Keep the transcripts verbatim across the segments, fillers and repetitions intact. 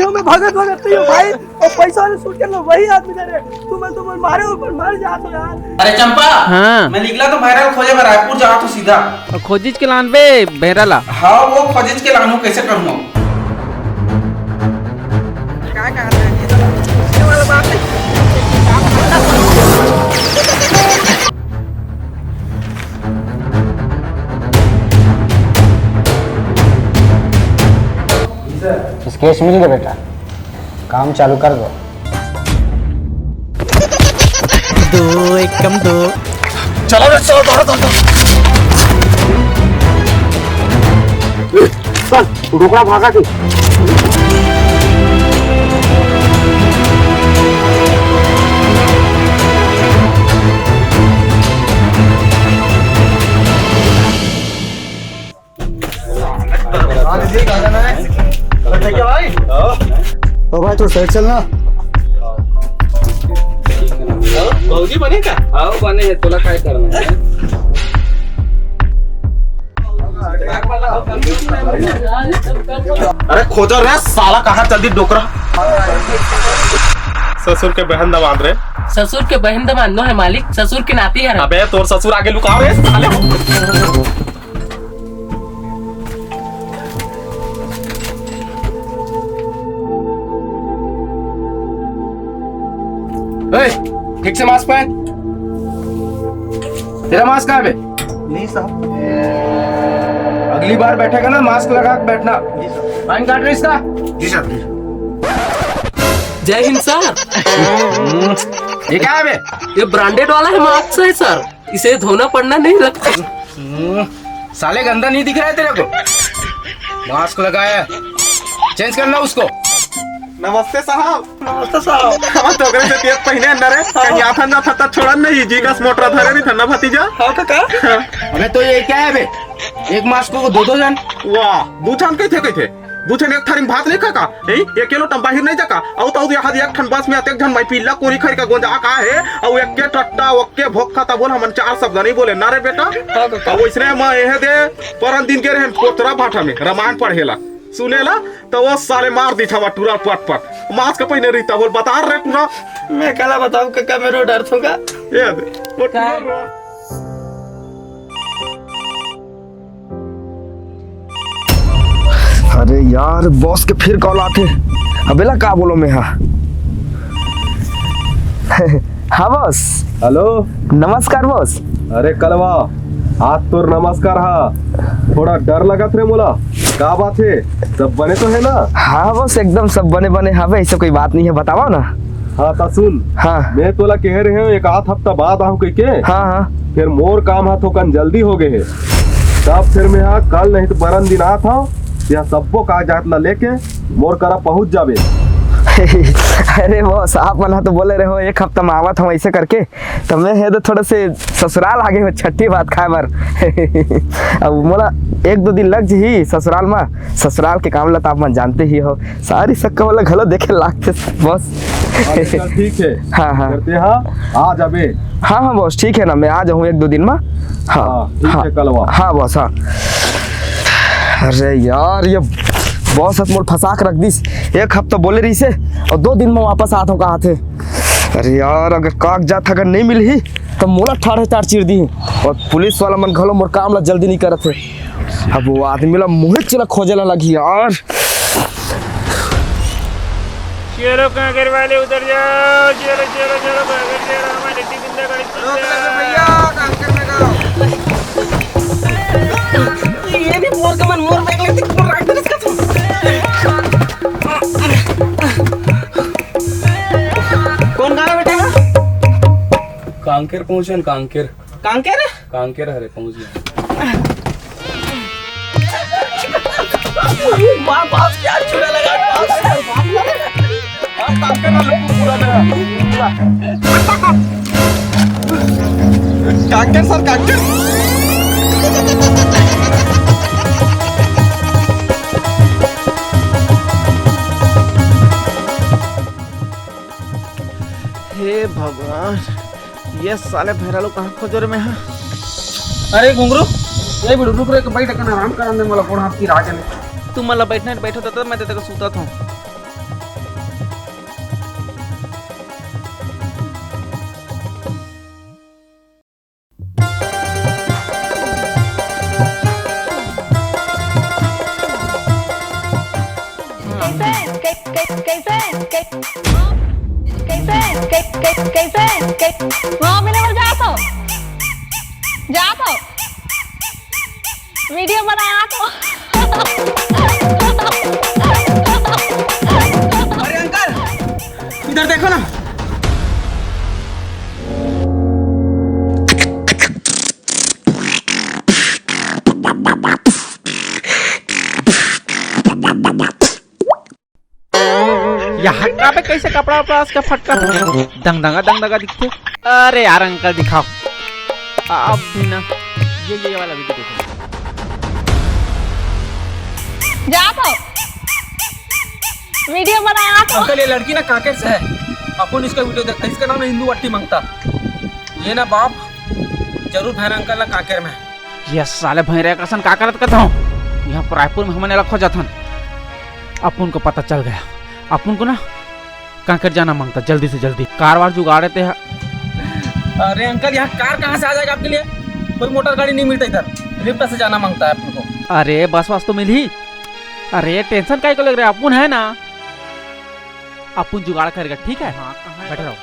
मैं भगत भगत नहीं हूँ भाई, और पैसा वाले सूट के अंदर वही आदमी दे रहे। तुम तुम मारे ऊपर मर जाते हो यार। अरे चंपा, हाँ। मैं निकला तो भैरा ल खोजे बर रायपुर जात हूँ सीधा। अउ खोजिच के लानबे भैरा ला। हाँ, वो खोजिच के लानू, कैसे करूँ? स्केच मिल गया बेटा, काम चालू कर दो। दो एकम दो। चलो रे, चलो, दौड़ो, दौड़ो, दौड़ो। चल, डोकरा भागा के। ओ भाई, तू साइड चल ना। भौजी बने का? आओ बने है, तोला काय करना है? अरे खोजा रे साला, कहाँ चल दी डोकरा? ससुर के बहन दमांद रे। ससुर के बहन दमांद नो है मालिक, ससुर के नाती है रे। अबे तोर ससुर आगे लुकाओ रे साले। ए, ठीक से मास्क पहन। तेरा मास्क कहाँ है बे? नहीं साहब। अगली बार बैठेगा ना, मास्क लगा के बैठना। जी साहब। फाइन काट रहे इसका? जी साहब, जी साहब। जय हिंद सर। हम्म, ये क्या है बे? ये ब्रांडेड वाला है, मास्क है सर, इसे धोना पड़ना नहीं लगता। हम्म, साले गंदा नहीं दिख रहा है तेरे को? मास्क लगाया, चेंज करना उसको। नमस्ते साहब। नमस्ते साहब। हम तो ओकरे से पेट पहिने अंदर है। हाँ। कहीं आथन जाथन त छोड़न नहीं, जी का मोटरा धरे नहीं थन्ना भतीजा। हाँ काका। अबे तो ये क्या है बे? एक मास्क को दो दो जन। वाह, दू झन कइथे कइथे? दू झन एक थारी में भात नहीं खा का? नहीं, एक किलो टम बाहिर नहीं जाका। अउ तो यहाँ एक ठन बस में अतेक झन माई पिल्ला कोरी खरी का गोंजा का है, अउ एक के टट्टा, ओके भोग खाता बोल, हमन चार शब्द नहीं बोले ना रे बेटा। हाँ काका। अउ इसने मैं यह दे परन दिन के रहन कोतरा भाटा में रामायण पढ़ेला। सुनेला, त वो साले मार दी छवा टूरा पट पट। मास्क पहिने रहिता बोल, बता रे टूरा। मैं काला बताऊं काका, मैं रो डरथों का। ये दे, वो टूरा का? रो। अरे यार, बॉस के फिर कॉल आथे। अबेला का बोलो मैं, हाँ। हाँ बॉस। हेलो। नमस्कार बॉस। अरे कलवा, आज तोर नमस्कार हा, थोड़ा डर लगत रे मोला। का बात है, सब बने तो है ना? हाँ बॉस, एकदम सब बने बने हवे, ऐसे कोई बात नहीं है, बतावा ना। हाँ ता सुन, हाँ। मैं तोला कह रहे हूँ एक आध हफ्ता बाद आहूँ कहिके। हाँ, हाँ। फिर मोर काम हा थोकन जल्दी हो गए है, तब फिर मैं हा कल नहीं तो बरन दिन आत हूँ, यह सब्बो कागजात ला लेके मोर करा पहुँच जाबे। अरे बॉस, आप मन हा तो बोले रहे हो एक हफ्ता में आवत हूँ ऐसे करके, त मैं हे तो थोड़ा से ससुराल आगे हो छठी भात खाए बर। अब मोला एक दो दिन लग जही ससुराल मा। ससुराल के काम ला त आप मन जानते ही हो, सारी सक्का वाला घलो देखे लागथे बॉस। अरे चल ठीक है। हाँ, हाँ। करते हाँ, आ जाबे। हाँ, हाँ बॉस, ठीक है ना, मैं आ जाहूँ एक दो दिन मा। हाँ, हाँ, ठीक हाँ। है, कलवा। हाँ बॉस, हाँ। अरे यार, ये बॉस हस मोल फंसा के रख दिस। एक हफ्ता बोले रहिसे अउ दो दिन में वापस आत हूँ कहा थे। अरे यार, अगर कागजात अगर नहीं मिलही, त मोला ठाढ़े तार चीर दिही। अउ पुलिस वाला मन घलो मोर काम ला जल्दी नहीं करत हे। अब वो आदमी ला मुहित चला खोजे ला लगही यार। चलो कांकर वाले उधर जाओ, चलो, चलो, चलो, कांकर, चलो, हमारे टिफिन दे, गाड़ी रोक ले बे भैया, कांकर में गाओ। ये नहीं, मोर के मन, मोर बैग लेते, मोर राइट में इसका तुम। कौन गाना बेटा? कांकेर पहुंचन, कांकेर। कांकेर? कांकेर हरे पहुंच गया। माँ बाप क्या चूड़ा लगा, बाप रे, बाप रे। कांकेर वाले पूरा मेरा। कांकेर सर, कांकेर। हे भगवान, ये साले भैरा लोग कहाँ खोजो रे मैं, हाँ? अरे घुंगरू, ए बिड़ू, रुक रे, बैठ के आराम करन दे, मोला गोड़ हाथ पिरा जाने। तू मला बैठना, बैठो तो मैं तेरे को सूता था। कैसे? कै-, कै-, कैसे? कै-, हाँ, मेरे को जा तो। जा तो। वीडियो बनाया तो। अरे अंकल, इधर देखो ना। यहाँ का पे कैसे कपड़ा उपड़ा उसका फटका दंग दंगा दंग दंगा दिखते। अरे यार अंकल दिखाओ। अब भी ना, ये ये वाला वीडियो देखो। जा तो। वीडियो बनाया तो। अंकल, ये लड़की ना कांकेर से है। अपन इसका वीडियो देखते, इसका नाम ना हिंदू वट्टी मांगता। ये ना बाप, जरूर भैरा अंकल ना कांकेर में। ये साले भैरा कसन का करत करत हूँ। यहाँ पर रायपुर में हमन एला खोजत हन। अपन को पता चल गया। अपन को ना कांकेर जाना मांगता, जल्दी से जल्दी कार वार जुगाड़े ते। अरे अंकल, यहाँ कार कहाँ से आ जाएगा आपके लिए? कोई मोटर गाड़ी नहीं मिलता इधर, लिफ्ट से जाना मांगता है अपन को। अरे बस वस तो मिलही। अरे टेंशन काय को ले रहे, अपन है ना, अपन जुगाड़ करेगा, ठीक है? हाँ, कहाँ है? बैठे रहो।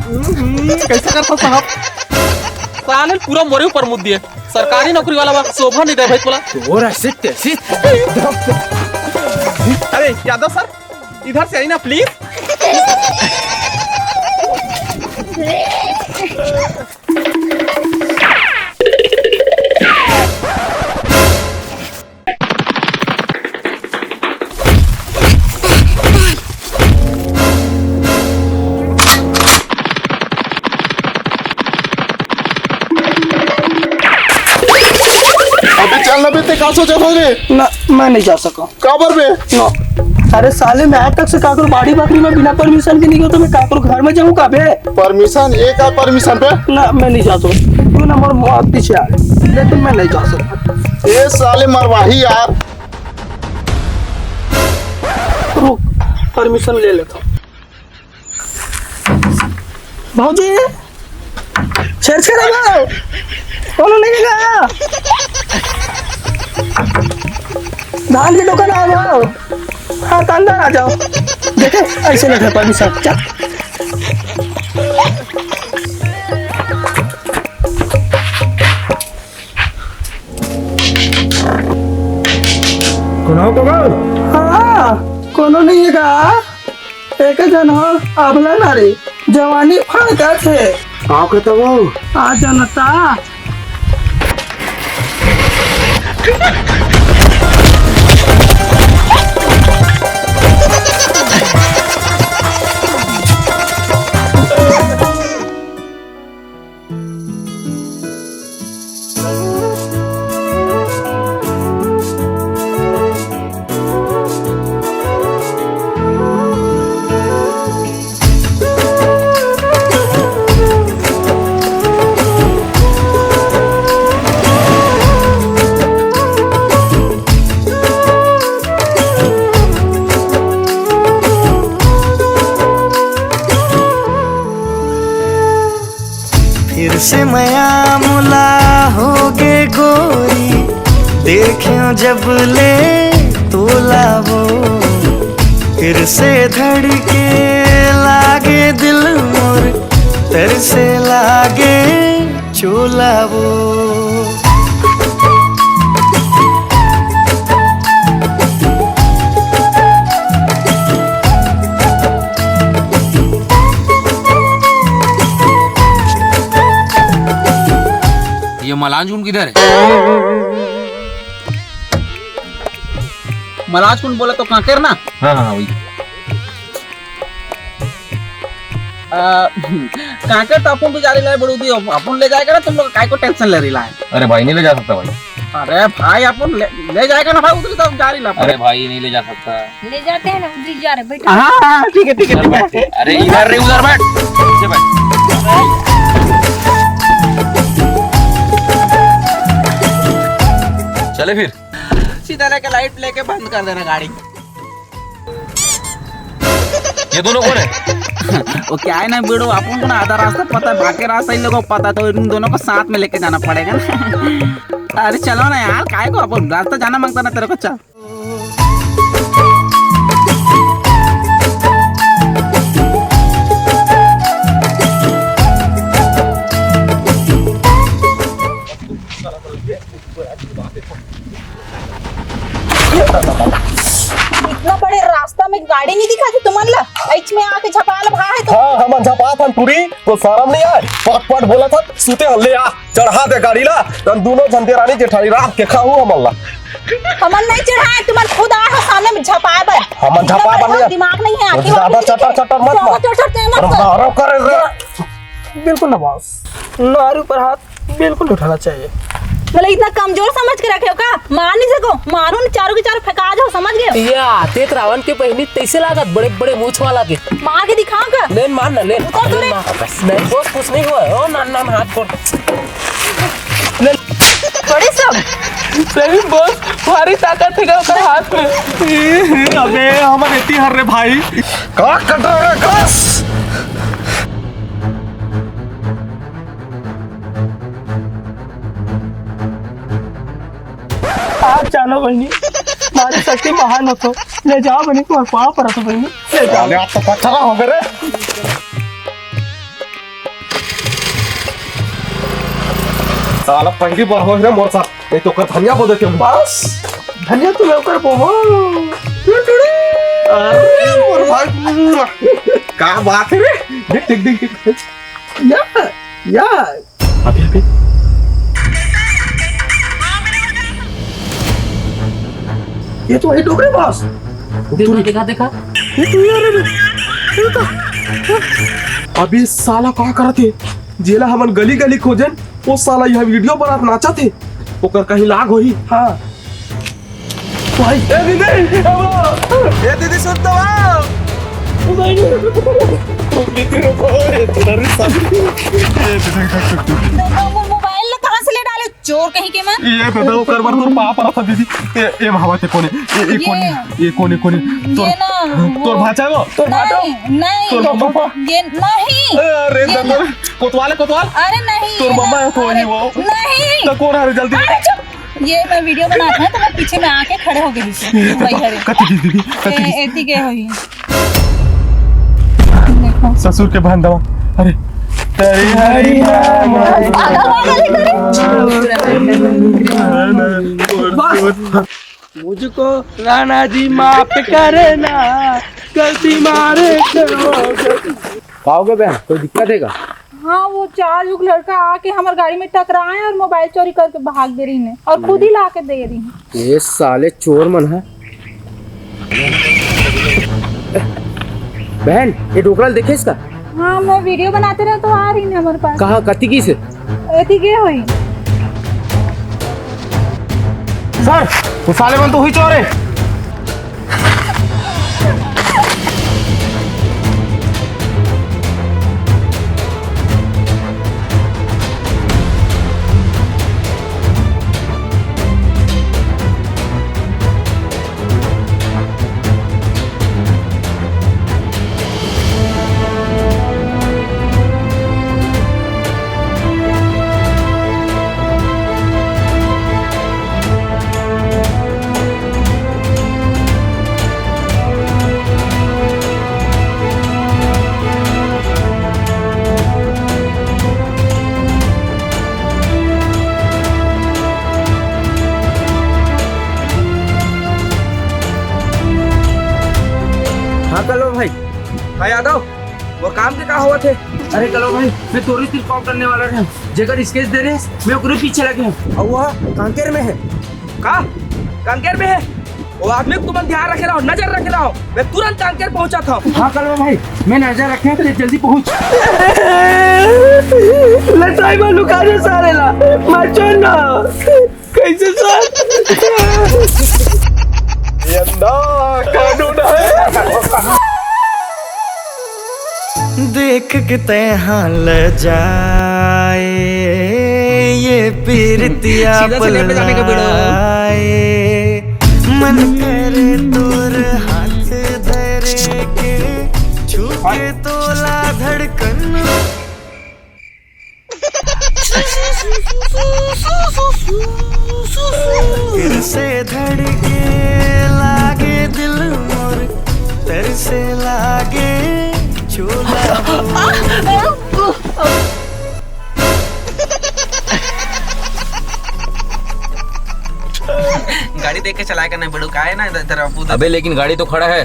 हम्म, कैसे करता साहब? साले पूरा मोरे ऊपर मुद्दे है। सरकारी नौकरी वाला बा, शोभा नहीं दे भाई तोला। वो रहा, sit, sit। अरे यादव सर, इधर से आई ना प्लीज। अबे चल ना बे, ते का सोचत हस रे? ना, मैं नहीं जा सकूं। काबर बे? ना। अरे साले, मैं आज तक से काकरो बाड़ी बखरी में बिना परमिशन के नहीं गयो, तो मैं काकरो घर में जाऊं का बे? परमिशन? ये का परमिशन बे? ना, मैं नहीं जा सकूं। तू ना मोर मौत पीछे आ, लेकिन मैं नहीं जा सकूं। ए साले मरवाही यार। रुक, परमिशन ले लेता हूं। भौजी, छेड़ छेड़ है भाव। कोनो नहीं है का? धान की दुकान है भाव। हाँ, तो अंदर आ जाओ। देखे, ऐसे लेते हैं परमिशन। चल। कोनो को गो? हाँ, कोनो नहीं है का? एक जन हो, अबला नारी, जवानी फड़कत हे। का कहत हस? आ जनता। फिर से मया मुला होगे गोरी, देखे जब ले तोला वो, फिर से धड़के लागे दिल मोर, तरसे लागे चोला वो। ये मलांज कुन किधर है? मलांज कुन बोला तो कांकेर ना? हाँ, हाँ, वही। आ, कांकेर तो अपन भी जा रही ला बड़ू दी, अपन ले जाएगा ना, तुम लोग काय को टेंशन ले रही ला है? अरे भाई, नहीं ले जा सकता भाई। अरे भाई, अपन ले, ले जाएगा ना भाई, उधर तो जा रही ला। अरे भाई, नहीं ले जा सकता। ले जाते हैं ना, उधर जा रहे, बैठो। हाँ, हाँ, ठीक है, ठीक है, ठीक है। अरे इधर रे, उधर बैठ। पीछे बैठ। चले फिर। सीधा लेके लाइट लेके बंद कर देना गाड़ी। ये दोनों कौन है? वो क्या है ना बेड़ो, अपन को ना आधा रास्ता पता है, बाकी रास्ता इन लोगों को पता है, तो इन दोनों को साथ में लेके जाना पड़ेगा ना। अरे चलो ना यार, काय को अपन रास्ता जाना मांगता ना तेरे को, चल। इतना बड़े रास्ता में गाड़ी नहीं दिखा थी तुमन ला? बीच में आके झपाल भा है तो। हाँ, हमन झपात हन टूरी, तो शरम नहीं आए? पट पट बोला था, सुते हल्ले आ। चढ़ा दे गाड़ी ला, तन दोनों झन देरानी जेठानी रात के खाहू हमन ला। हमन नहीं चढ़ाए, तुमन खुद आए हो सामने में झपाए बर। हमन झपाए बर नहीं। दिमाग नहीं है, आंखें ज्यादा वांखें चटर चटर मत मार। चटर चटर मत अरे कर। मारो करे रे। बिल्कुल ना बॉस, नारी ऊपर हाथ बिल्कुल नहीं उठाना चाहिए। मतलब इतना कमजोर समझ के रखे हो का? मार नहीं सको, मारो ना, चारों के चारों फेंका जाओ, समझ गए? या, तेत रावण के बहिनी तैसे लागत, बड़े बड़े मूछ वाला के। मार के दिखाओ का? ले मार ना, ले। उतार तो ले रे। मार। नहीं, बॉस, कुछ नहीं हुआ। ओ, नान, नान, हाथ फोड़। ले। बड़े सब। सही बॉस, भारी ताकत है ओकर हाथ में। अबे, हमर एती हर रे भाई। का कट रहा है, कस? आप जानो बहिनी, नारी शक्ति महान होतो। ले जाओ बहिनी, तुम्हारे पाँव परत हो बहिनी, ले जाओ। अरे, आप तो पत्थर हो गए रे। साला पहली बार हो रे मोर साथ, नहीं तो कर धनिया बो देते हूँ। बस, धनिया तो मैं कर बो। अरे मोर भाई, का बात है रे? देख, देख, देख, देख। या, या। अभी, अभी। ये तो वही डोकरे बॉस। देखा, देखा, देखा। ये तो यार, ये तो। अभी साला का करत हे? जेला हमन गली गली खोजन, वो साला यह वीडियो बनात नाचत हे। ओकर कहीं लाग होही। हाँ। भाई, ए दीदी, ए दीदी, सुन तो आओ। मोबाइल ला कहाँ से ले डाले, चोर कहीं के? मैं ये दादा, ओकर बर तोर पाँव परत हँव दीदी। ए, ए भावा, ते कोने? ए, ए ये कोने? ये कोने, कोने? तोर, ये ना, तोर वो भाचा वो? तोर भाचा? नहीं, नहीं। तोर मम्मा? ये नहीं। अरे ये दादा, ना। कोतवाल है, कोतवाल? अरे नहीं, तोर ये मम्मा ना, है, कोने अरे वो? नहीं। तो कौन है रे, जल्दी? अरे चुप। ये मैं वीडियो बनात हँव, तो मैं पीछे में आके खड़े हो गई थी। ये दादा, भाई, अरे। कति की दीदी, कति की? ए, एती के होई। देखो। ससुर के बहन दवा। अरे, अरे, अरे, अरे, अरे। मुझको राणा जी माफ करना, गलती मारे से हो गई। का हो गया बहन, कोई दिक्कत है का? हाँ, वो चार युग लड़का आके हमर गाड़ी में टकराए और मोबाइल चोरी करके भाग दे रही ने और खुद ही ला के दे रही। ये साले चोर मन है। बहन, ये डोकरा ल देखे इसका? हाँ, मैं वीडियो बनाते रहे तो आ रही ने हमारे पास। कहाँ, कति की से? एती गे होई। सर, वो साले मन तो हुई चोर है। हाँ कलवा भाई। हाँ यादव, वो काम के का होवत हे? अरे कलवा भाई, मैं तोरे सिर पाँव करने वाला रहे, जेकर स्केच दे रहे, मैं ओकरे पीछे लगे हूँ। और वो कांकेर में है। का? कांकेर में है? वो आदमी को तुमन ध्यान रखे रहो, नजर रखे रहो, मैं तुरंत कांकेर पहुंचा था। हाँ कलवा भाई, मैं नजर रखे, तो जल्दी पहुंच। लटाई में लुका दे सारे ला, माचो ना। कैसे सर? ये ना कानून है। देख के तैं हाँ लजाए, ये पीरतिया सीधा से लेफ्ट जाने का बेड़ा। पलाए। मन करे तोर हाथ धरे के, छू के तोला धड़कन। फिर से धड़के लागे दिल मोर, तरसे लागे झूला। गाड़ी देख के चलाए का नहीं बड़ू, का है ना इधर, इधर आप उधर। अबे लेकिन गाड़ी तो खड़ा है।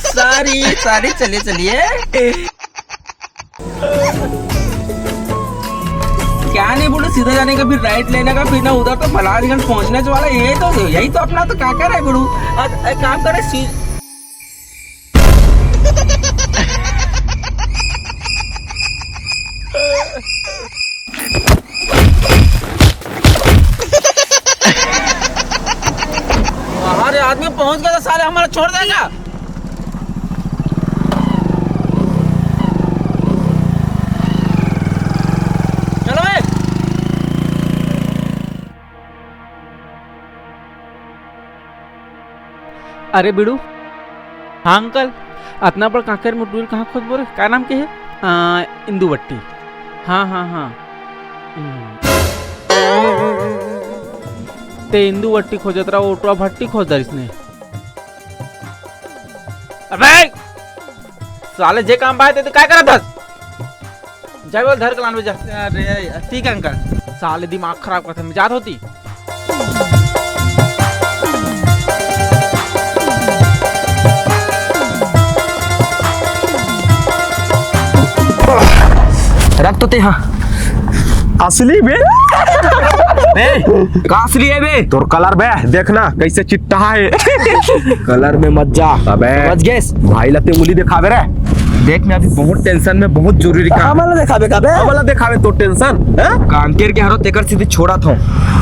सॉरी सॉरी, चलिए चलिए। क्या नहीं बोलू, सीधा जाने का, फिर राइट लेने का, फिर ना उधर तो फलाणीगंज पहुंचने वाला, ये तो यही तो अपना तो कांकेर है गुरु। और एक काम करे सी हमारे आदमी पहुंच गया तो साले हमारा छोड़ देगा। चलो बे। अरे बिड़ू। हाँ अंकल, अतना बड़ कांकेर में टूरी कहाँ खोजबो रे? का नाम के है? आ, इंदुवट्टी। हाँ हाँ हाँ। हम्म। ते इंदुवट्टी खोजत रहा, ओटवा भट्टी खोज दरिस ने। अबे साले, जे काम बाय ते, ते काय करत हस? जा बोल, धर के लान बे जा। अरे ठीक है अंकल। साले दिमाग खराब करत हे, मैं जात होती। रख तो ते, हाँ। असली बे। बे, का असली है बे? तोर कलर बे, देखना कैसे चिट्टा है। कलर में मत जा। अबे। समझ गेस? भाई ला ते उंगली दिखावे रे। देख, मैं अभी बहुत टेंशन में, बहुत जरूरी काम। हमला दिखावे का बे? हमला दिखावे तो टेंशन, हैं? कांकेर के हरो तेकर सीधे छोड़ा था।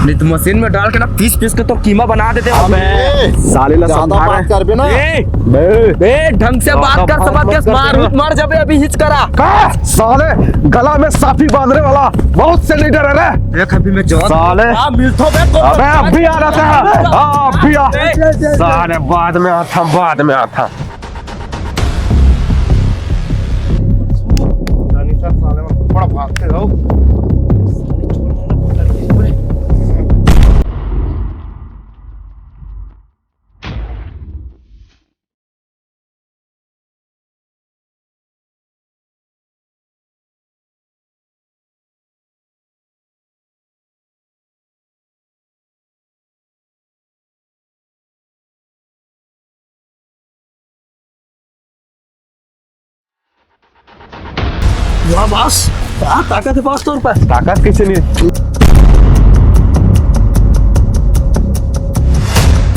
नहीं तो मशीन में डाल के ना पीस पीस के तो कीमा बना देते। अबे। साले ला ज्यादा समझा बात रहे। करबे ना। ए, बे। बे, ढंग से बात कर, ज्यादा समझ बात गेस, मत कर। मार मर जाबे अभी हिच करा। का? साले गला में साफी बांधने वाला बहुत से लीडर है रे। देख अभी मैं जवाब साले। हाँ, मिलतो बे तो। अबे अभी आ रहा था। हाँ, अभी आ। ए। साले बाद में आता, बाद में आता। जानी सर, साले में थोड़ा भागते रहो। वाह बॉस, क्या ताकत है बॉस तोर पास। ताकत कैसे नहीं है?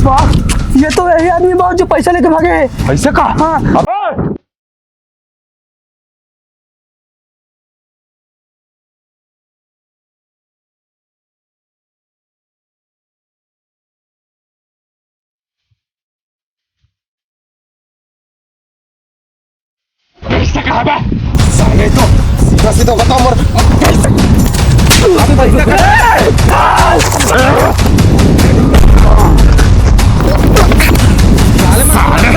बॉस, ये तो वही आदमी बॉस जो पैसा लेके भागे है। पैसे का? हाँ। अबे! पैसा कहाँ बे? साले तो सीधा सीधा बताओ मोर पैसा। अबे पैसा कहाँ? साले, साले,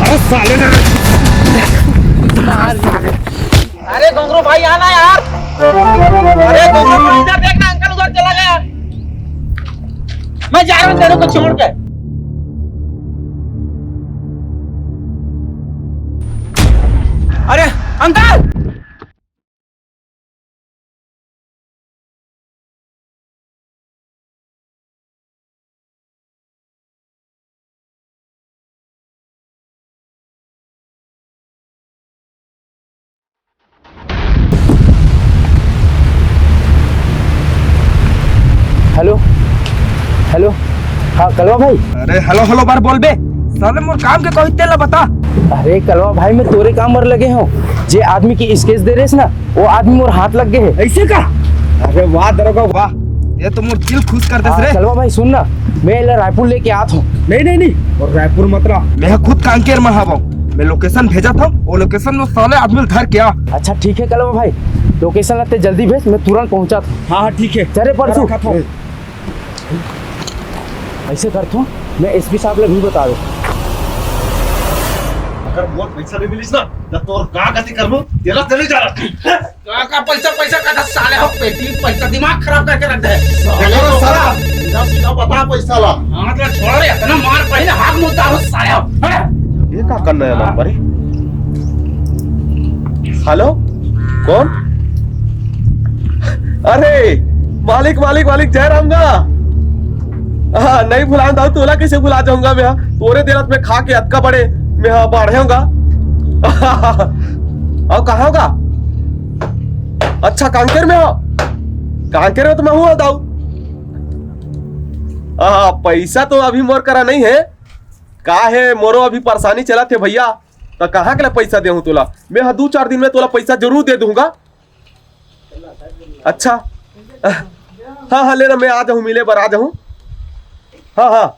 अरे साले ने। अरे घुंगरू भाई, आना यार। अरे घुंगरू भाई, इधर देखना, अंकल उधर चला गया। मैं जा रहा हूँ तेरे को छोड़ के। अरे अंकल। हेलो। हाँ कलवा भाई। अरे हेलो हेलो बर बोल बे। साले मोर काम के कही तेला बता। अरे कलवा भाई, मैं तोरे काम बर लगे हूँ। जे आदमी के स्केच दे रेस ना, वो आदमी मोर हाथ लग गए है। ऐसे का? अरे वाह दरोगा वाह, ये तो मोर दिल खुश कर देस हाँ, रे। कलवा भाई सुन ना, मैं एला रायपुर लेके आत हूँ। नहीं नहीं नहीं, और रायपुर मत रहा। मैं खुद कांकेर में हवा, मैं लोकेशन भेजा था, वो लोकेशन में साले आदमी धर के आ। अच्छा ठीक है कलवा भाई, लोकेशन लगते जल्दी भेज, मैं तुरंत पहुँचा था। हाँ हाँ ठीक है। चले परसों। रखा था। ऐसे करथो, मैं एसपी साहब ला भी बता दो। अगर मोर पैसा नहीं मिलिस ना, त तोर का गति करबो, तेला तेरे जा रहा। का, का पैसा, पैसा का था साले हो, पेटी पैसा दिमाग खराब करके रख दे। साले हो साला, सीधा सीधा बता पैसा ला। हाथ ला छोड़ रे, इतना मार पहले हाथ मुलता हो साले हो। हट। ये का करना है नंबर है? हेलो, कौन? अरे मालिक, मालिक, मालिक, जय राम गा। हाँ, नहीं भुलाऊं दाऊ, तोला कैसे भुला जाऊंगा मैं? हाँ, तोरे देलत में खा के अतका बड़े मैं हाँ बाढ़े होगा। और कहाँ होगा? अच्छा, कांकेर में हो? कांकेर में तो मैं हूँ दाऊ। हाँ, पैसा तो अभी मोर करा नहीं है। का है, मोरो अभी परेशानी चलत है भैया। तो कहाँ के ला पैसा देहूँ तोला? मैं हाँ दू चार दिन में तोला पैसा जरूर दे दूंगा। अच्छा, हाँ हाँ, ले ना, मैं आ जाहूँ, मिले बर आ जाहूँ। हाँ हाँ,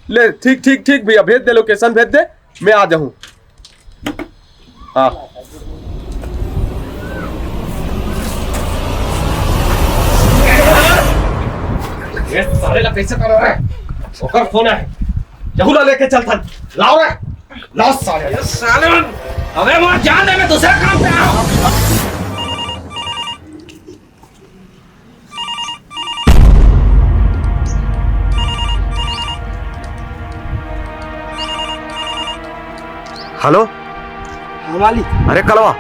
ले, ठीक ठीक ठीक भैया, भेज दे, लोकेशन भेज दे, मैं आ जाहूँ। हाँ। ये साले ला कैसे करो रे? ओकर फोन है, यहू ला लेके चल थन, लाओ रे। लाओ साले। ये साले मन, अबे मोर जान दे, मैं दूसरा काम पे आ रहा हूँ। हेलो। हाँ मालिक। अरे कलवा,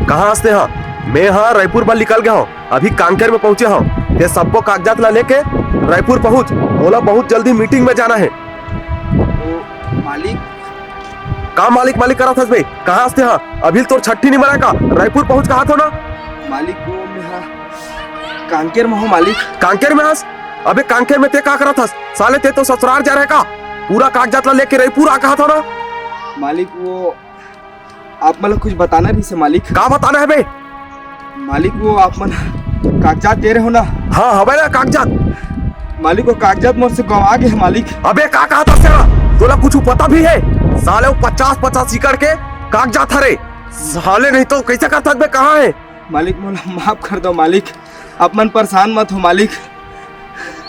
कहाँ हस ते हा? मैं हा रायपुर बर निकल गया हूँ, अभी कांकेर में पहुँचे हूँ। ते सब्बो कागजात ला लेके रायपुर पहुँच, मोला बहुत जल्दी मीटिंग में जाना है। ओ, मालिक। का मालिक मालिक करत हस बे? कहाँ हस ते हा? अभी तोर छट्ठी नहीं मनाय का? रायपुर पहुँच कहा थो ना? मालिक, वो मैं हा कांकेर में हूँ मालिक। कांकेर में हस? अबे कांकेर में ते का करत हस? साले ते तो ससुरार जा रहे का? पूरा कागजात ला लेके रायपुर आ कहा थो ना? मालिक, वो आप मन ला कुछ बताना रहिस हे मालिक। का बताना है बे? मालिक, वो आप मन कागजात दे रहे हो ना? हाँ, हवे ना कागजात। मालिक, वो कागजात मोर से गवा गे हे मालिक। अबे का कहा था तेरा? तोला कुछ पता भी है? साले वो पचास पचास एकड़ के कागजात हरे। साले नहीं तो कैसे करता बे, कहाँ है? मालिक, मोला माफ कर दो मालिक, आप मन परेशान मत हो मालिक।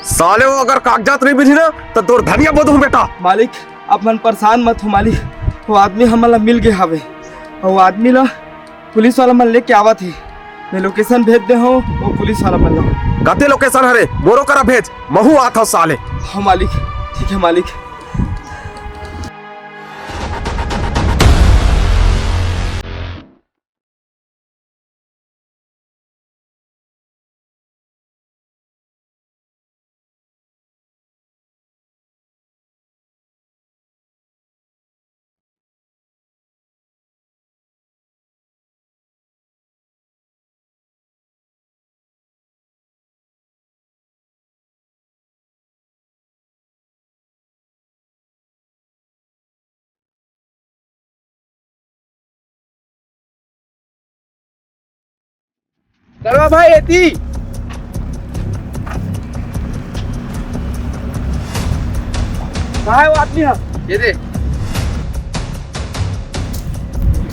साले वो अगर कागजात नहीं मिली ना, तो तोर धनिया बोदहूँ बेटा। मालिक, आप मन परेशान मत हो मालिक, वो आदमी हमन ला मिल गए हवे, वो आदमी ला पुलिस वाला मन लेके आवत हे। मैं लोकेशन भेज दे हूँ, वो पुलिस वाला मन ला। कते लोकेशन हरे, मोरो करा भेज, महू आत हूँ साले। हाँ मालिक, ठीक है मालिक। करवा भाई, एती। कहाँ है वो आदमी? हाँ, ये दे।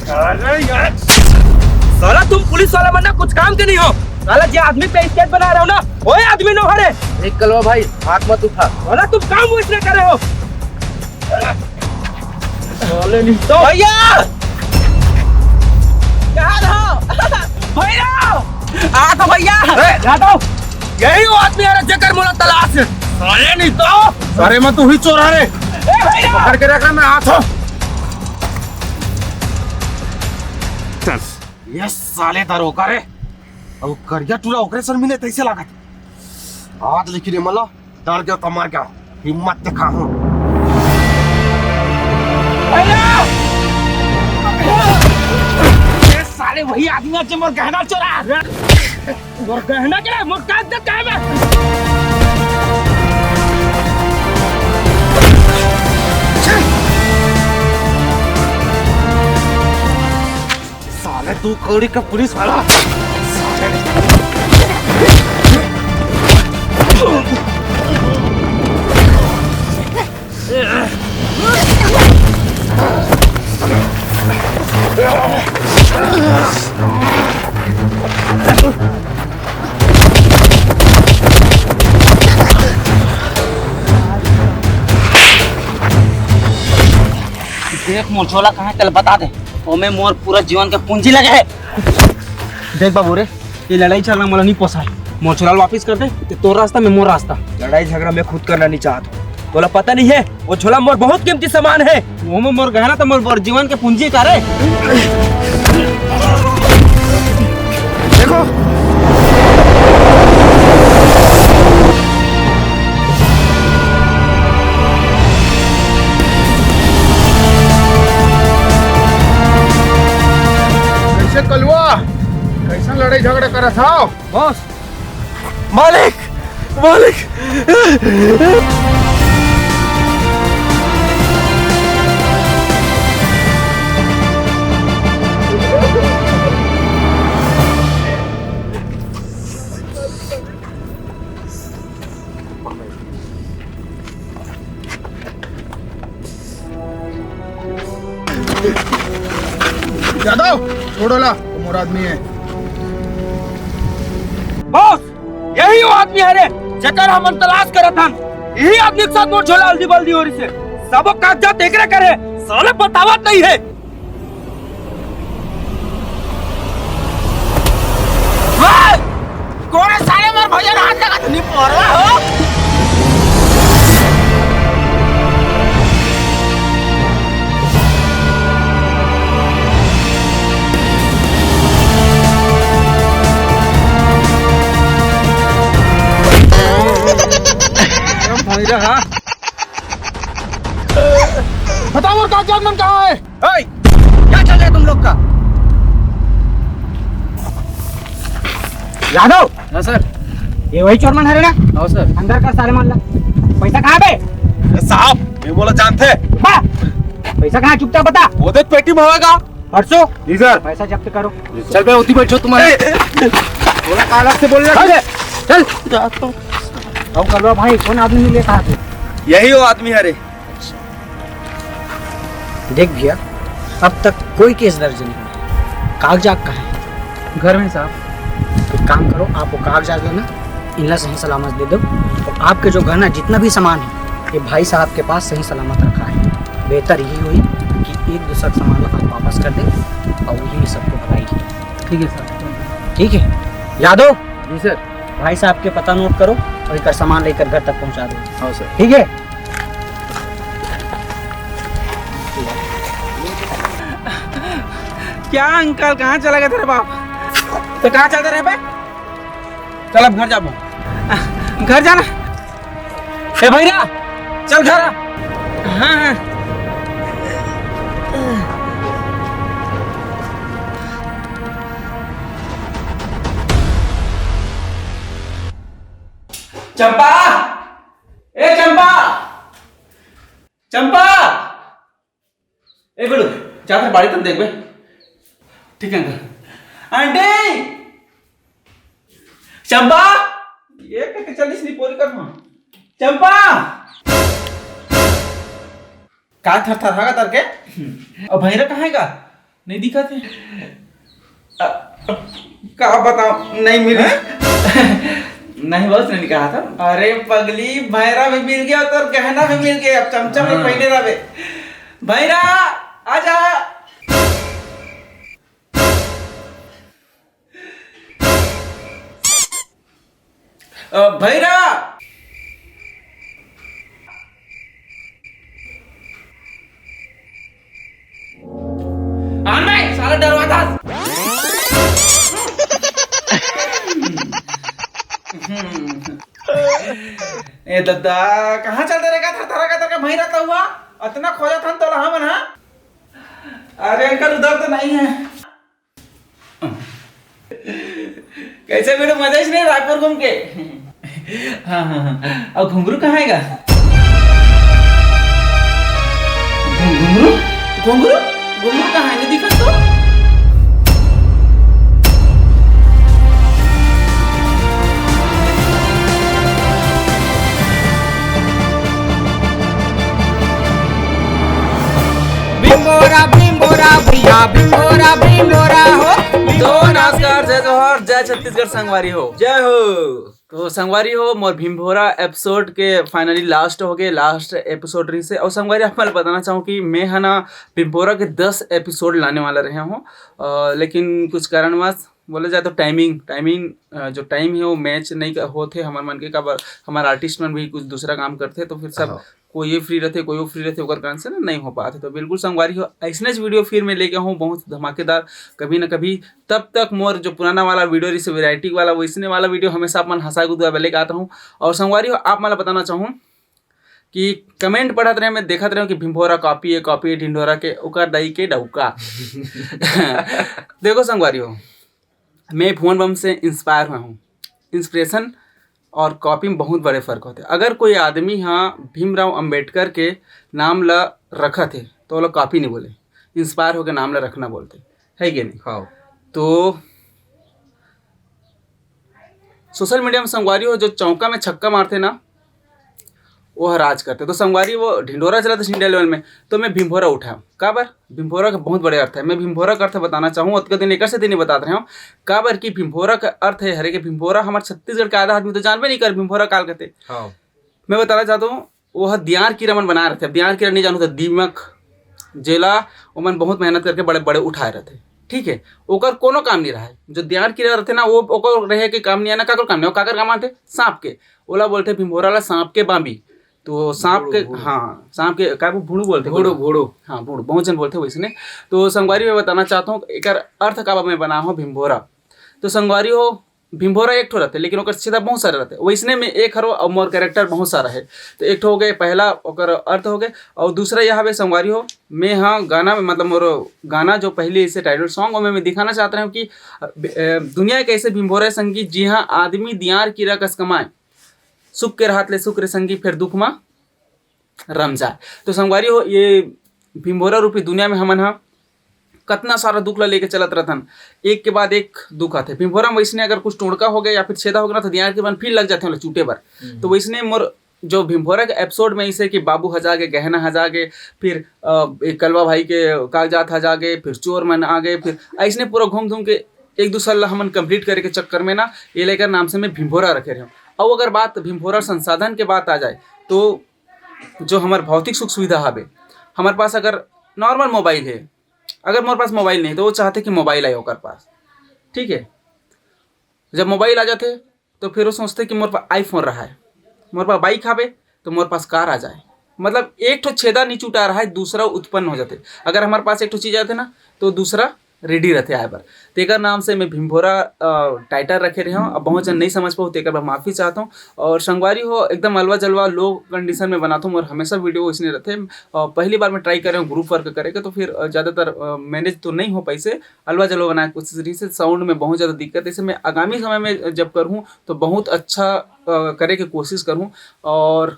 अरे यार, साला तुम पुलिस वाला मन ना कुछ काम के नहीं हो। साला जे आदमी पे स्केच बना रहे हो ना, वही आदमी नो हरे। एक कलवा भाई, हाथ मत उठा। साला तुम काम वैसने करे हो। साले नहीं तो। भैया! कहाँ रहो? भैया! आ तो भैया! ए! आ तो। यही वो आदमी है जेकर मोला तलाश है। साले नहीं तो। अरे मैं तू ही चोर है रे। ए भैया! पकड़ के रख रहा, मैं हाथ हूँ। चल। ये साले दरोगा रे। अब करिया टूरा ओकरे सन मिले तैसे लागत। आज लेकिन ये मला डर गया तो मर गया, हिम्मत दिखा हूँ। भैया! ये साले वही आदमी है जो मोर गहना चोरा। मोर गहना के मोर कागजात काहे बा? तू कौड़ी का पुलिस वाला। देख, मोर झोला कहाँ हे, तेला बता दे। ओमे मोर पूरा जीवन के पूंजी लगे हे। देख बाबू रे, ये लड़ाई झगड़ा मोला नहीं पोसाय। मोर झोला वापिस कर दे, ते तोर रास्ता, मैं मोर रास्ता। लड़ाई झगड़ा मैं खुद करना नहीं चाहत हूँ। तोला पता नहीं हे, वो झोला मोर बहुत कीमती सामान हे। ओमे मोर गहना तो मोर, मोर जीवन के पूंजी का रे। देखो, कैसे कलुआ, कैसन लड़ाई झगड़ा करत हव? बॉस, मालिक, मालिक। यादव, छोड़ो ला, वो मोर आदमी हे। बॉस, यही वो आदमी हरे, जेकर हमन तलाश करत हन। यही आदमी के साथ मोर झोला अलदी बल्दी हो रहिसे। सबो कागजात एकरे कर हे, साले बतावत नहीं हे। ए! कोन साले मोर भैया ला हाथ लगात हे, निपोरवा हो। भैरा, हाँ? बताओ, मोर कागजात मन कहाँ हे? ओए, क्या चल रहा है तुम लोग का? यादव! हाँ सर। ये वही चोर मन हरे ना? हाँ सर। अंदर कर साले मन ला। पैसा कहाँ बे? अरे साहब, मैं बोला जानते। बा! पैसा कहाँ, चुपचाप बता। वो देख पेटी में होगा। परसों? जी सर। पैसा जब्त करो। चल बे, उठी बैठो तुम्हारे। ए, ए, ए। बोला काला से बोल रहा है। चल। जाता हूँ। अब कर लो भाई, कौन आदमी मिले साथ में? यही वो आदमी हरे। देख भैया, अब तक कोई केस दर्ज नहीं हुआ। कागजात कहाँ है? घर में साहब। एक काम करो, आप वो कागजात लो ना, इनला सही सलामत दे दो। और आपके जो घर ना, जितना भी सामान है, ये भाई साहब के पास सही सलामत रखा है। बेहतर यही हुई कि एक दूसरा का सामान आप वापस कर दें और यही में सबको भलाई है। ठीक है सर। ठीक है यादव। जी सर। भाई साहब के पता नोट करो और एक सामान लेकर घर तक पहुंचा दो। हाँ सर। ठीक है। क्या अंकल, कहाँ चला गया तेरा बाप? तो कहाँ चलते रहे बे? चल अब घर जाबो। घर जाना? ए भैया, चल घर आ। हाँ, हाँ। चंपा, ए चंपा, चंपा। ए गुडू, जा तेरे बाड़ी तन देख बे। ठीक है अंकल। आंटी! चंपा! ये कते चलिस नी पोरी कर हम। चंपा! का थर थर हागा तर के? अब भैरा कहाँ हे का? नहीं दिखा थे। अ, का बताओ, नहीं मिले। नहीं, बस नहीं कहा था। अरे पगली, भैरा भी मिल गया, तोर गहना भी मिल गया, अब चमचम में हाँ। पहने रहबे। भैरा, आजा। अ, भैरा! आन बे, साला डरवा था। ए दद्दा, कहाँ चल दे रे का थरथरा का तरका भैरा त हुआ? अतना खोजत हन तोला हमन, हाँ? अरे अंकल, उधर तो नहीं है। कैसे बेटा, मजा ही नहीं रायपुर घूम के? हाँ, हाँ, हाँ। और घुंघरू कहाँ है गा? घुं-, घुंघरू? घुंघरू? घुंघरू कहाँ है? नहीं दिखा तो? भैया भिंभोरा भिंभोरा हो। तो नमस्कार, जय जोहार, जय छत्तीसगढ़ संगवारी हो। जय हो। तो संगवारी हो, मोर भिंभोरा एपिसोड के फाइनली लास्ट हो गए, लास्ट एपिसोड रही से। और संगवारी, आप मैं बताना चाहूँ कि मैं है ना भिंभोरा के दस एपिसोड लाने वाला रहे हूँ, अ, लेकिन कुछ कारणवश बोले जाए तो टाइमिंग टाइमिंग जो टाइम है वो मैच नहीं कर- होते हमारे मन के, काबर हमारे आर्टिस्ट मन भी कुछ दूसरा काम करते, तो फिर सब हाँ। कोई ये फ्री रहते, कोई वो फ्री रहते, ओकर कारण से ना नहीं हो पाते। तो बिल्कुल संगवारी हो, ऐसने वीडियो फिर मैं लेके आऊँ बहुत धमाकेदार कभी ना कभी। तब तक मोर जो पुराना वाला वीडियो रही, वैरायटी वाला, वैसने वाला वीडियो हमेशा आप मन हंसा गुदुआ लेके आता हूँ। और संगवारी हो, आप मन ला बताना चाहूँ कि कमेंट पढ़त रहे, मैं देखत रहे कि भिंभोरा कॉपी है, कॉपी है ढिंढोरा के, ओकर दाई के डौका। देखो संगवारी हो, मैं भुवन बम से इंस्पायर हुआ हूँ। इंस्पिरेशन और कॉपी में बहुत बड़े फर्क होते। अगर कोई आदमी हाँ भीमराव अंबेडकर के नाम ला रखत है तो ओला कॉपी नहीं बोले, इंस्पायर होकर नाम ला रखना बोलते, है कि नहीं? हाँ। तो सोशल मीडिया में संगवारी हो, जो चौका में छक्का मारते ना, वो हर राज करते। तो संगवारी वो ढिंढोरा चला था इंडिया लेवल में, तो मैं भिंभोरा उठाया। काबर? भिंभोरा का बहुत बड़े अर्थ है। मैं भिंभोरा का अर्थ बताना चाहूँ, ओतका दिन एक से दिन ही बतात रहे हूँ। काबर कि भिंभोरा का अर्थ है हरे के भिंभोरा हमारे छत्तीसगढ़ के आधा आदमी तो जानबे नहीं कर भिंभोरा काल कहते। हाँ। मैं बताना चाहता हूँ, वो ह दियार कीरा मन बनाए रहते। अब दियार कीरा नहीं जानू तो दीमक, जेला ओमन बहुत मेहनत करके बड़े बड़े उठाए रहते, ठीक है। ओकर कोनो काम नहीं रहा है। जो दियार कीरा रहते ना, वो ओकर रहे के काम नहीं आना, काकर काम नहीं, काकर काम आते? सांप के। ओला बोलते भिंभोरा ला सांप के बांबी। तो सांप के, हाँ, सांप के का वो भूड़ू बोलते? भूड़ू, भूड़ू। हाँ, भूड़ू बहुत जन बोलते वैसने। तो संगवारी मैं बताना चाहता हूँ एक अर्थ का मैं बना हूँ भिंभोरा। तो संगवारी हो, भिंभोरा एक ठो रहते, लेकिन ओकर छेदा बहुत सारे रहते। वैसने में एक हरो और मोर कैरेक्टर बहुत सारा है। तो एक ठो हो गए, पहला ओकर अर्थ हो गए, और दूसरा यह हवे संगवारी हो, मैं हाँ गाना में, मतलब मोर गाना जो पहले इसे टाइटल सॉन्ग, ओमे मैं दिखाना चाहता हूँ कि अ, दुनिया के ऐसे भिंभोरा संगी, जी हाँ, आदमी दियार कीरा कस कमाए, सुख के रहत ले सुख रे संगी, फिर दुख मा रम जाए। तो संगवारी हो, ये भिंभोरा रूपी दुनिया में हमन हा कतना सारा दुख ला लेके चलत रहथन, एक के बाद एक दुख आथे। भिंभोरा में वैसने अगर कुछ टोड़का हो गया या फिर छेदा हो गया ना, तो दियार के बन फिर लग जाते हैं चूटे बर। तो वैसने मोर जो भिंभोरा के एपिसोड में इसे कि बाबू हजा गे, गहना हजा गे, फिर अ, एक कलवा भाई के कागजात हजा गे, फिर चोर मन आ गए, फिर ऐसने पूरा घूम घूम के एक दो साल ला हमन कंप्लीट करे के चक्कर में ना ये लेकर नाम से मैं भिंभोरा रखे रहे हूँ। और अगर बात भिंभोरा संसाधन के बात आ जाए तो जो हमार भौतिक सुख सुविधा हवे, हमारे पास अगर नॉर्मल मोबाइल है, अगर मोर पास मोबाइल नहीं तो वो चाहते कि मोबाइल आए ओकर पास, ठीक है। जब मोबाइल आ जाते तो फिर वो सोचते कि मोर पास आईफोन रहा है, मोर पास बाइक हवे तो मोर पास कार आ जाए। मतलब एक ठो छेदा नहीं छूटा रहा है, दूसरा उत्पन्न हो जाते। अगर हमारे पास एक ठो चीज आते ना तो दूसरा रेडी रहते आए बर। तेकर नाम से मैं भिंभोरा टाइटल रखे रहे हूँ। अब बहुत जन नहीं समझ पाओ, तेकर बर माफी चाहता हूँ। और संगवारी हो, एकदम अलवा जलवा लो कंडीशन में बनाता हूँ और हमेशा वीडियो इसने रहते। और पहली बार मैं ट्राई कर रहा हूँ ग्रुप वर्क करे के, तो फिर अ, ज्यादातर मैनेज तो नहीं हो पाई से, अलवा जलवा बनाए के कोशिश रही से। साउंड में बहुत ज्यादा दिक्कत है, इसे मैं आगामी समय में जब करूँ तो बहुत अच्छा अ, करे के कोशिश करूँ। और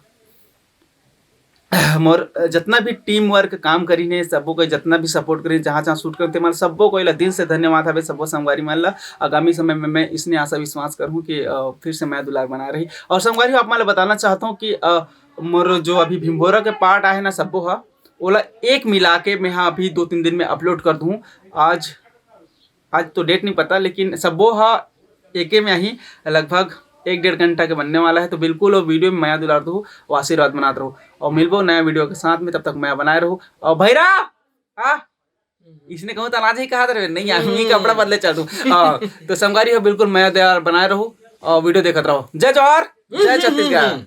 मोर जतना भी टीम वर्क काम करीन हे, सबो को जतना भी सपोर्ट करीन, जहाँ जहाँ शूट करते मन, सबो को एला दिल से धन्यवाद हवे, सबो संगवारी मन ला। आगामी समय में मैं इसने आशा विश्वास करहूँ कि अ, फिर से मया दुलार बना रही। और संगवारी हो, आप मन ला बताना चाहता हूँ कि अ, मोर जो अभी भिंभोरा के पार्ट आहे ना, सबो हा, ओला एक मिला के मैं हा अभी दो तीन दिन में अपलोड कर दूँ। आज आज तो डेट नहीं पता, लेकिन सबो हा एके में ही लगभग एक डेढ़ घंटा के बनने वाला है। तो बिल्कुल वो वीडियो में मया दुलार दो, वो आशीर्वाद बनात रहो और मिलबो नया वीडियो के साथ में। तब तक मया बनाए रहो। और भैरा, आ, इसने कहूँ तो अनाज ही कहा रहे, नहीं यार, मैं कपड़ा बदले चल दूँ। हाँ, तो संगवारी हो, बिल्कुल मया दुलार बनाए रहो और वीडियो देखत रहो। जय जोहार, जय छत्तीसगढ़।